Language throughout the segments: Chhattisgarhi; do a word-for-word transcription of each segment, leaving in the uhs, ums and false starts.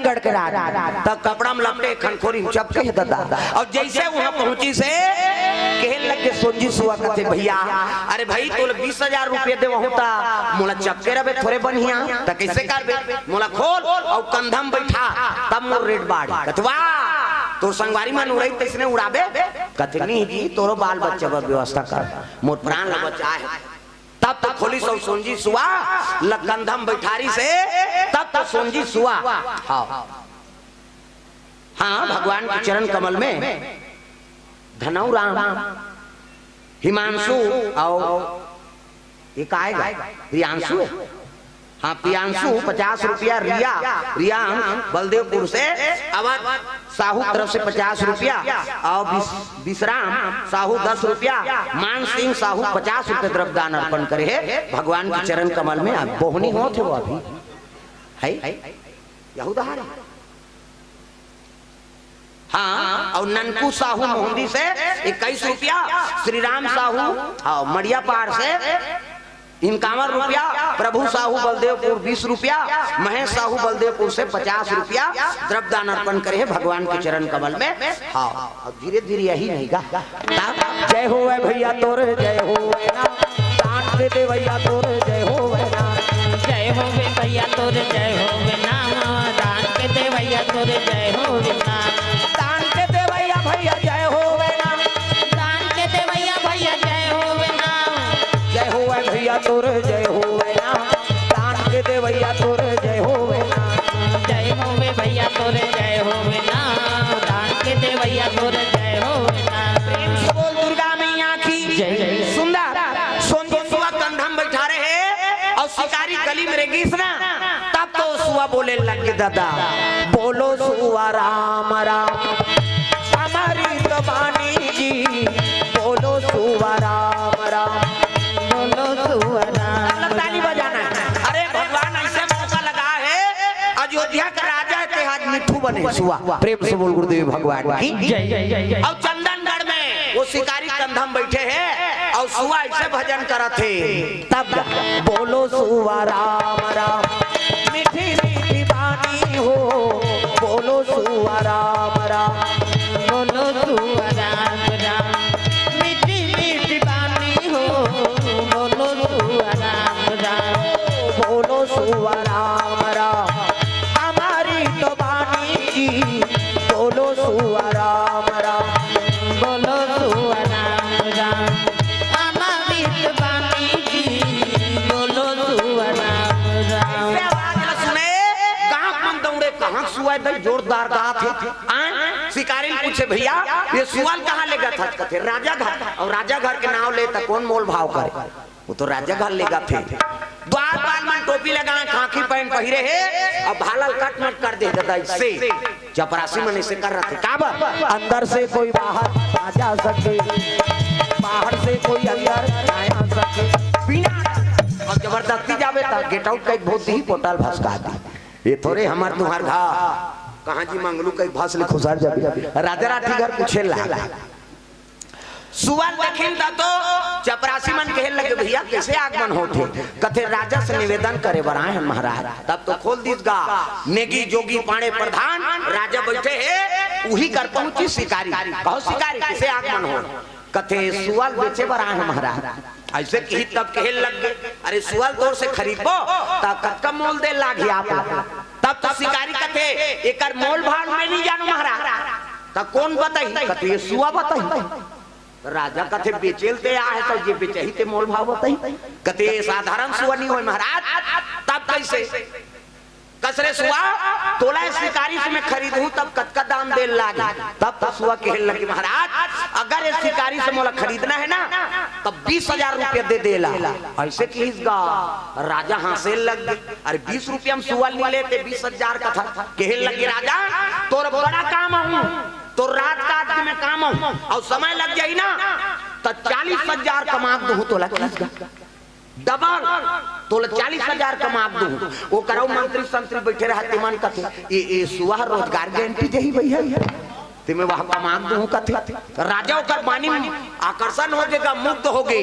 गढ़ के राज, त कपड़ा में लपटे, खनखोरी में चपके हे ददा। अउ जइसे उहाँ पहुँचिस हे, कहे लगे सोंजी सुआ कथे, "भइया, अरे भई, तोला बीस हजार रुपया देवहूँ त मोला चपके रहिबे थोरे बनिहा, त कइसे करबे? मोला खोल अउ कंधा म बइठा, तब मोर रेट बाढ़ही।" कथे, "वाह, तोर संगवारी मन उड़ाही तइसने उड़ाबे।" कथे, "नहीं जी, तोरो बाल बच्चा बर व्यवस्था कर, मोर प्राण ल बचाए हे।" तब तो खोलिस अउ सोंजी सुआ ल कंधा म बइठारिस हे, तब तो सोंजी सुआ। हाँ, हाँ, भगवान के चरण कमल में धनऊ राम, हिमांशु अउ ये काय गा? प्रियांशु हे। हाँ, प्रियांशु पचास रुपया, रिया, रियांश बलदेवपुर से, अवध साहू तरफ से पचास रुपया, अउ विस-, विश्राम साहू दस रुपया, मान सिंह साहू पचास रुपया द्रव्य दान अर्पण करे हे भगवान के चरण कमल में। अब बोहनी होत हे वो अभी, है? यहू दहार हे। हाँ, अउ ननकू साहू मोहंदी से इक्कीस रुपया, श्री राम साहू, हाँ, मड़ियापार से इक्यावन रुपया, प्रभु साहू बलदेवपुर बीस रुपया, महेश साहू बलदेवपुर से पचास रुपया द्रव्य दान अर्पण करे हे भगवान के चरण कमल में। हाँ, अब धीरे धीरे यही नहीं गा। जय होवे भइया तोर, जय होवे ना, दान के देवइया तोर, जय होवे ना। जय होवे भइया तोर, जय होवे ना, दान के देवइया तोर, जय होवे ना। दान के देवइया भइया जय होवे ना। दान के देवइया भइया जय होवे ना। जय होवे भइया तोर, जय होवे ना, दान के देवइया तोर, जय होवे ना। जय होवे भइया तोर, जय होवे ना, दान के देवइया तोर, जय होवे ना। प्रेम से बोल दुर्गा मैया की जय। सुंदर सोंजी सुआ कंधा म बइठारे हे अउ शिकारी गली में रेंगिस ना, तब तो सुआ बोले लगे, "ददा, बोलो सुआ राम राम, हमारी तो बानी जी, बोलो सुआ राम राम।" बोलो सुआ राम। ताली बजाना हे। अरे भगवान अइसे मौका लगा हे, अयोध्या के राजा हे ते आज मिट्ठू बने सुआ। प्रेम से बोल गुरुदेव भगवान की जय। अउ चंदनगढ़ में वो शिकारी कंधा म बइठे हे अउ सुआ अइसे भजन करत हे। तब बोलो सुआ राम राम, मीठी मीठी बानी हो, बोलो सुआ राम राम। बोलो सुआ राम राम, मीठी मीठी बानी हो, बोलो सुआ राम राम। बोलो सुआ राम राम, हमारी तो बानी जी, बोलो सुआ राम राम। बोलो सुआ राम राम, हमारी तो बानी जी, बोलो सुआ राम राम। से आवाज ल सुने, गांव मन दौड़े, कहाँ सुआ दई जोरदार गात हे। आय, शिकारी ल पूछे, "भइया, ये सुआ ल कहाँ लेगत हस?" कथे, "राजा घर।" अउ राजा घर के नाव ले त कोन मोल भाव करे? वो तो राजा घर लेगत हे। द्वारपाल मन टोपी लगाए, खाकी पैंट पहिरे हे, अउ भाला ल कटमट कर दे ददा से। चपरासी मन अइसे कर रथे, काबर? अंदर से कोई बाहर ना जा सके, बाहर से कोई अंदर ना आ सके। बिना अउ जबरदस्ती जाबे त गेट आउट कहिके भोंक दिही, पोटा ल भसका दिही। ये थोरे हमर तुँहर घर, कहाँ जी मंगलू कहिके भस ले खुसर जाबे। राजा राठी घर पूछे ला। सुआ ल देखिन त तो चपरासी मन कहे लगे, "भइया, कइसे आगमन होत हे?" कथे, "राजा से निवेदन करे बर आए हन महाराज।" तब तो खोल दिस गा, नेगी जोगी पांड़े प्रधान राजा बइठे हे, उही कर पहुँचिस शिकारी। कहो शिकारी, कइसे आगमन होत? कथे, "सुआ ल बेचे बर आए हन महाराज।" अइसे किहिस तब कहे लगे, "अरे सुआ ल तोर से खरीदबो त कतका मोल दे लागही आप ला?" तब तो शिकारी कथे, "एकर मोल भाव मैं नइ जानों महाराज।" त कोन बताही? कथे, "ये सुआ बताही।" त राजा कथे, "बेचे ल ते आहे त जे बेचही ते मोल भाव बताही।" कथे, "ये साधारण सुआ नइ होय महाराज।" तब कइसे? कस रे सुआ, तोला ये शिकारी से मैं खरीदहूँ तब कतका दाम दे ल लागही? तब तो सुआ कहे लगे, "महाराज, अगर ये शिकारी से मोला खरीदना हे ना, तब बीस हजार रुपया दे दे ला।" अइसे किहिस गा, राजा हाँसे लगे, "अरे बीस रुपया म सुआ ल नइ लेते, बीस हजार कथा।" कहे लगे, "राजा, तोर बड़ा काम आहूँ, तोर रात काट के मैं काम आहूँ, अउ समय लग जाही ना, त चालीस हजार कमा के दूहूँ तोला।" किहिस गा, "डबल, तोला चालीस हजार कमा के दूहूँ।" ओकर अउ मंत्री संत्री बइठे रहय, ते मन कथे, "ए, ए सुआ रोजगार गारंटी देही भइया, ते मैं वहाँ कमा के दूहूँ," कथे। राजा ओकर बानी म आकर्षण होगे गा, मुग्ध होगे।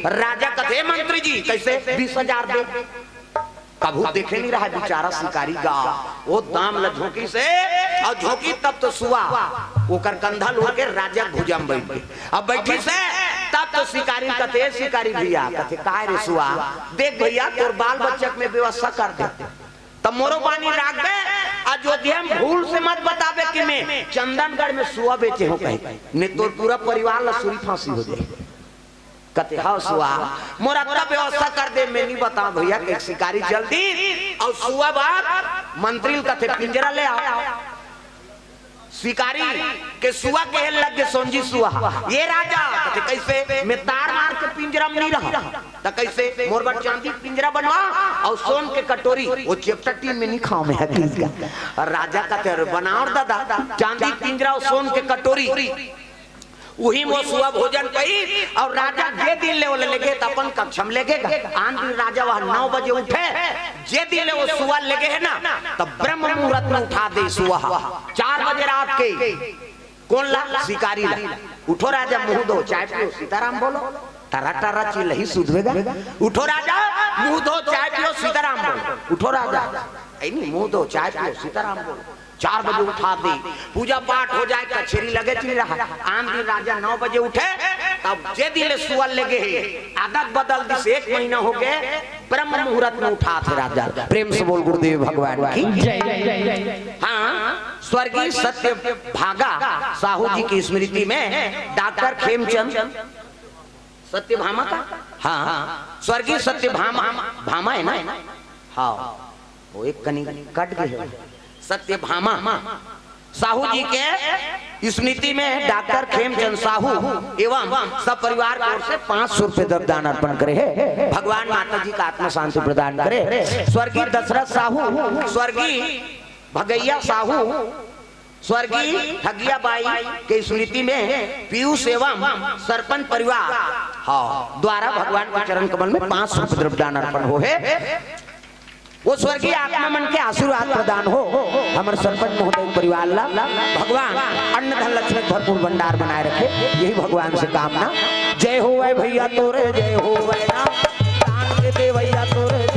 राजा कथे, "मंत्री जी, कइसे?" "बीस हजार दे।" कभू देखे नहीं रहा बेचारा शिकारी गा। वो दाम ल झोंकिस हे, अउ झोंकिस तब तो सुआ ओकर कंधा ल ओढ़ के राजा के भुजा म बइठ गे। अब बइठिस हे, तब तो शिकारी कथे, "ए शिकारी भइया," कथे, "काय रे सुआ, देख भइया, तोर बाल बच्चा के मैं व्यवस्था कर देंव, त मोरो बानी राखबे, अयोध्या म भूल से मत बताबे कि मैं चंदनगढ़ म सुआ बेचे हंव," कहि, "नहीं तोर पूरा परिवार ल सूली फांसी हो जाही।" कथे, "हव सुआ, मोर अतका व्यवस्था कर दे, मैं नहीं बतांव भइया," कहि शिकारी चल दिस। अउ सुआ बर मंत्री ल कथे, "पिंजरा ले आव।" शिकारी के सुआ कहे लग गे, "सोंजी सुआ, ए राजा," कथे, "कइसे? मैं तार मार के पिंजरा म नहीं रहंव, त कइसे? मोर बर चांदी के पिंजरा बनवा अउ सोन के कटोरी, वो चेपटा टीन म नहीं खांव मैं," कहि। अउ राजा कथे, "अरे बनाव रे ददा, चांदी के पिंजरा अउ सोन के कटोरी।" उही म वो सुआ भोजन पाइस अउ राजा जे दिन ले ओला लेगे हे त अपन कक्ष म लेगे गा। आन दिन राजा वह नौ बजे उठे, जे दिन ले वो सुआ लेगे हे ना, त ब्रह्म मुहूर्त म उठा दे सुआ। चार बजे रात के। कोन ला? शिकारी ला। "उठो राजा, मुंह धो, चाय पियो, सीताराम बोलो।" टरा टरा चिल्लाही सुधवे गा। "उठो राजा, मुंह धो, चाय पियो, सीताराम बोलो। उठो राजा, ऐ नहीं, मुंह धो, चाय पियो, सीताराम बोलो।" चार बजे उठा दे, पूजा पाठ हो जाए, कचेरी लगे चल रहा। आन दिन राजा नौ बजे उठे, तब जे दिन ले सुआ लेगे हे, आदत बदल दिस, एक महीना हो गे, ब्रह्म मुहूर्त म उठाथे राजा। प्रेम से बोल गुरुदेव भगवान की। जय। हाँ, स्वर्गीय सत्य भागा साहू जी की स्मृति में डॉक्टर खेमचंद, सत्यभामा का, हाँ, स्वर्गीय सत्यभामा, भामा है ना? हाँ, वो एक कनी कट गे हे। सत्यभामा साहू जी के स्मृति में डॉक्टर खेमचंद साहू एवं सब परिवार की ओर से पाँच सौ रुपए द्रव्य दान अर्पण करे हे। भगवान माता जी का आत्मा शांति प्रदान करे। स्वर्गीय दशरथ साहू, स्वर्गीय भगैया साहू, स्वर्गीय ठगिया बाई के स्मृति में पीयूष एवं सरपंच परिवार, हाँ, द्वारा भगवान के चरण कमल में पाँच सौ रुपए द्रव्य दान अर्पण होहे। वो स्वर्गीय आत्मा मन के आशीर्वाद प्रदान हो, हमर सरपंच महोदय परिवार ला भगवान अन्न धन लक्ष्मी भरपूर भंडार बनाए रखे, यही भगवान से कामना। जय होवै भैया तोरे, जय होवै ना, दान के दे भैया तोरे।